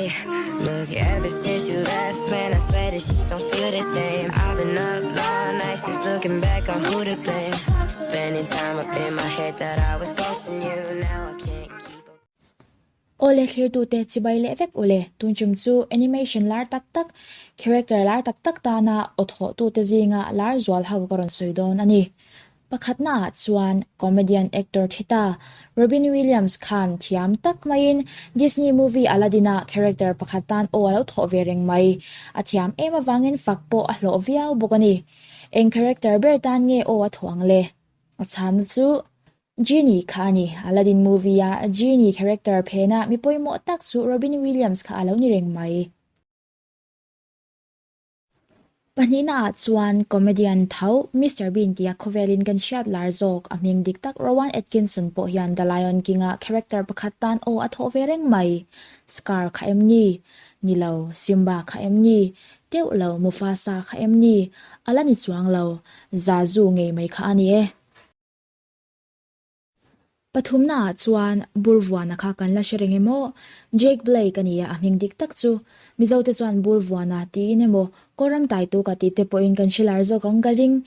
Hey, look, ever since you left, man, I swear this shit don't feel the same. I've been up all night since looking back on who to blame. Spending time up in my head that I was ghosting you. Now I can't keep up. Awle thlirtute chibai leh vek ule, tun tum chu animation lar tak tak, character lar tak tak tana aw thawhtute zinga lar zual ho ka rawn sawi dawn a ni. Pakhatna ah chuan comedian actor thi ta Robin Williams khan thiam tak maiin Disney movie Aladdin a character pakhat tan aw a lo thawh ve reng mai. A thiam em avangin fak pawh a hlawh viau bawk a ni. Eng character ber tan nge aw a thawh ang le? A chhanna chu Genie kha a ni. Aladdin movie a Genie character phena mi pawimawh tak chu Robin Williams kha a lo ni reng mai. Pahnihna ah chuan comedian tho Mister Bean tia khawvelin kan hriat lar zawk a hming dik tak Rowan Atkinson pawh hian The Lion King ah character pakhat tan aw a thawh ve reng mai. Scar kha em ni? Ni lo, Simba kha em ni? Teuh lo, Mufasa kha em ni? A la ni chuang lo, Zazu ngei mai kha a ni e. Pathumna ah chuan Burvuana kha kan la hre reng emaw? Jake Blake a nia a hming dik tak chu. Mizo te chuan Burvuana tiin emaw Kawlram taitu ka tih te pawhin kan hre lar zawk ang ka ring.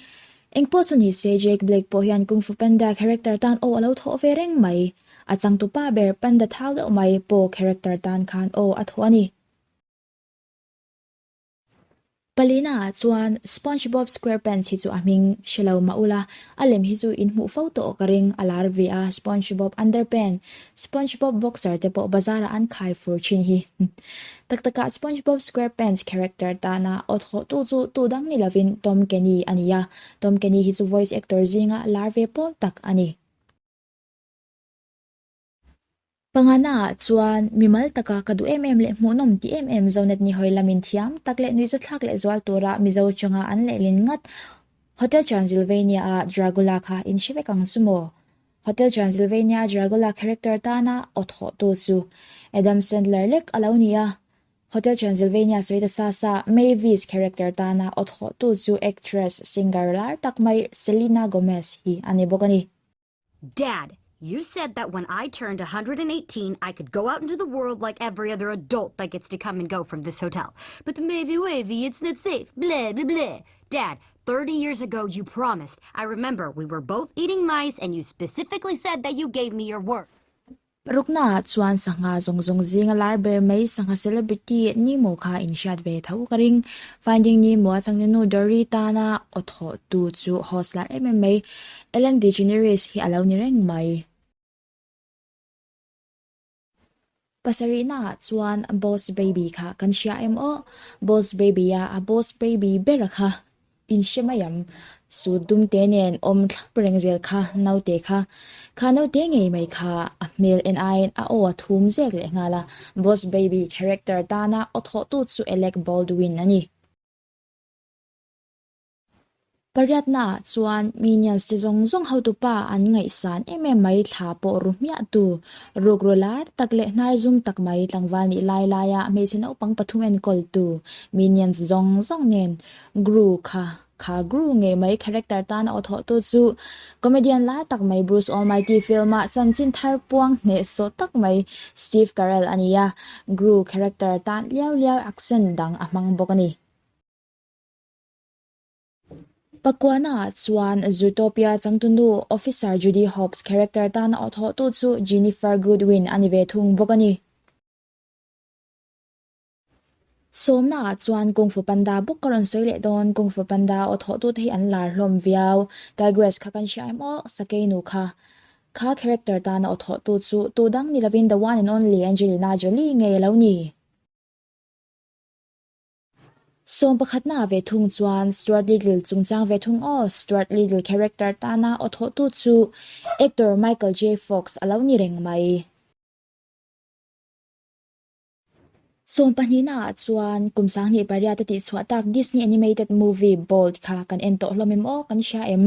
Engpawh chu ni se Jake Blake pawh hian Kung Fu Panda character tan aw a lo thawh ve reng mai. A changtupa ber Panda thau deuh mai pawh character tan khan aw a thawh a ni. Palina ah chuan SpongeBob SquarePants hi chu a hming hre lo mah ula, a lem hi chu in hmuh fo tawh ka ring, a lar ve a, SpongeBob Underpants, SpongeBob Boxer te pawh bazar ah an khai fur thin hi. Tak takah SpongeBob SquarePants character tana aw thawhtu chu tu dang ni lovin Tom Kenny a ni a, Tom Kenny hi chu voice actor zinga lar ve pawl tak a ni. Pangana ah chuan mimal taka ka duh em em leh hmuhnawm ti em em Zonet ni hawi lamin thiam tak leh nuihzathlak leh zual tura Mizo changa an lehlin ngat Hotel Transylvania a Dragula kha in hre vek ang chu maw? Hotel Transylvania a Dragula character tana aw thawhtu chu Adam Sandler lek a lo ni a, Hotel Transylvania sawi ta sa sa Mavis character tana aw thawhtu chu actress singer lar tak mai Selena Gomez hi a ni bawk a ni. Dad, you said that when I turned 118, I could go out into the world like every other adult that gets to come and go from this hotel. But the maybe wavy, it's not safe, blah, blah, blah. Dad, 30 years ago you promised. I remember we were both eating mice and you specifically said that you gave me your word. Parukna ah chuan sangha zawng zawng zinga lar ber mai sangha celebrity Nemo kha in hriat ve tho ka ring. Finding Nemo a changnu Dory tana aw thawh tu chu host lar em em mai Ellen DeGeneres hi a lo ni reng mai. Pasarihna ah chuan Boss Baby kha kan hria em aw. Boss Baby a a Boss Baby bera kha In hre mai ang, suit dum te nen awm thlap reng zel kha naute kha. Kha naute ngei mai kha a hmel en aiin a aw a thum zek leh nghal a, Boss Baby character tana aw thawhtu chu Alec Baldwin a ni. Pariatna ah chuan Minions te zawng zawng hotupa an ngaihsan em em mai thla pawh ru hmiah tu, rukru lar tak leh hnar zum tak mai tlangval nih lai laia hmeichhe naupang pathum enkawltu Minions zawng zawng nen Gru kha kha Gru ngei mai character tan a aw thawh tu chu comedian lar tak mai Bruce Almighty film ah chanchin thar puang hneh sawh tak mai Steve Carell a ni a, Gru character tan liau liau accent dang a hmang bawk a ni. Pakuana ah chuan Zootopia changtunu Officer Judy Hopps character tan a aw thawh tu chu Ginnifer Goodwin a ni ve thung bawk a ni. Sawmna ah chuan Kung Fu Panda bawk ka rawn sawi leh dawn, Kung Fu Panda aw thawhtute hi an lar hlawm viau, Tigress kha kan hria em aw, Sakei nu kha. Kha character tana aw thawhtu chu tu dang ni lovin the one and only Angelina Jolie ngei a lo ni. Sawm pakhatna ah ve thung chuan Stuart Little chungchang ve thung aw, Stuart Little character tana aw thawhtu chu actor Michael J Fox a lo ni reng mai. Sawm pahnihna ah chuan kum 28 a tihchhuah tak Disney animated movie Bolt kha kan en tawh hlawm em aw kan hria em?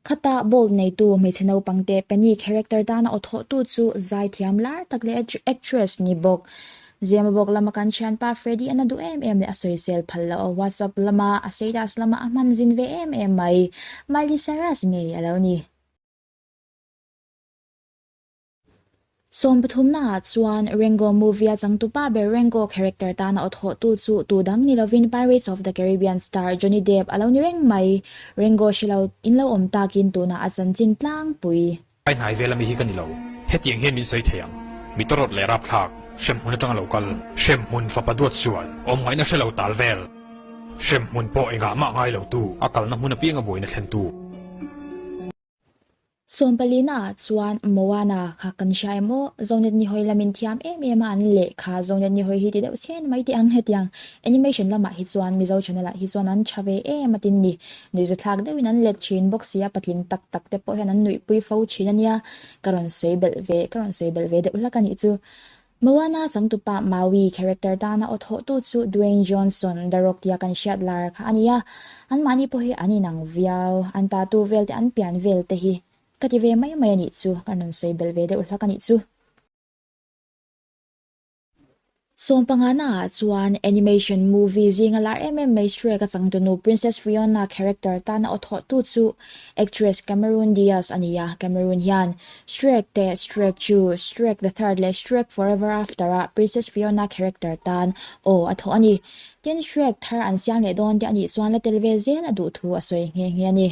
Khata Bolt neitu hmeichhe naupang te Penny character tana aw thawhtu chu zaithiam lar tak leh actress ni bawk. Zema bawk lama kan thianpa Freddy an a duh em em leh a sawisel phal loh a WhatsApp lama a status lama a hman zin ve em em mai Miley Cyrus ngei a lo ni. Sawmpathumnaah chuan Rango movie-a changtupa ber Rango character tana aw thawhtu chu tu dang ni lovin Pirates of the Caribbean star Johnny Depp a lo ni reng mai. Rango hre lo in lo awm takin tunah a chanchin tlangpui. Ai hnai vel ami hi ka ni lo. Hetiang hian min sawi thei ang. Mi tawrawt leh rapthlak, hremhmun atanga lo kal, hremhmun fapa duat sual, awm ngaihna hre lo tal vel, hremhmun pawh engah mah ngai lo tu, a kalna hmun apianga buaina thlentu. Sawmpalina ah chuan Moana kha kan hria em aw? Zonet ni hawi lamin thiam em em a an leh kha Zonet ni hawi hi ti deuh chhen mai teh ang hetiang animation lamah hi chuan Mizo channel ah hi chuan an tha ve em a tin ni. Nuihzathlak deuhin an let thin bawk sia patling tak tak te pawh hian an nuihpui fo thin a nia ka rawn sawi belh ve ka rawn sawi belh ve deuh hlak a nih chu. Moana changtupa Maui character tana aw thawhtu chu Dwayne Johnson, The Rock tia kan hriat lar kha a ni a, anmahni pawh hi an inang viau, an tatu vel te an pian vel te hi ka ti ve mai mai a nih chu, ka rawn sawi belh ve deuh hlak a nih chu. Sawmpangana ah chuan animation movie zinga lar em em mai Shrek a changtunu Princess Fiona character tana aw thawhtu chu Actress Cameron Diaz a ni a, Cameron hian Shrek te Shrek 2, Shrek the Third leh Shrek Forever After a Princess Fiona character tan aw a thawh a ni. Tin, Shrek thar an siam leh dawn te a nih chuan la tel ve zel a duh thu a sawi nghe nghe a ni.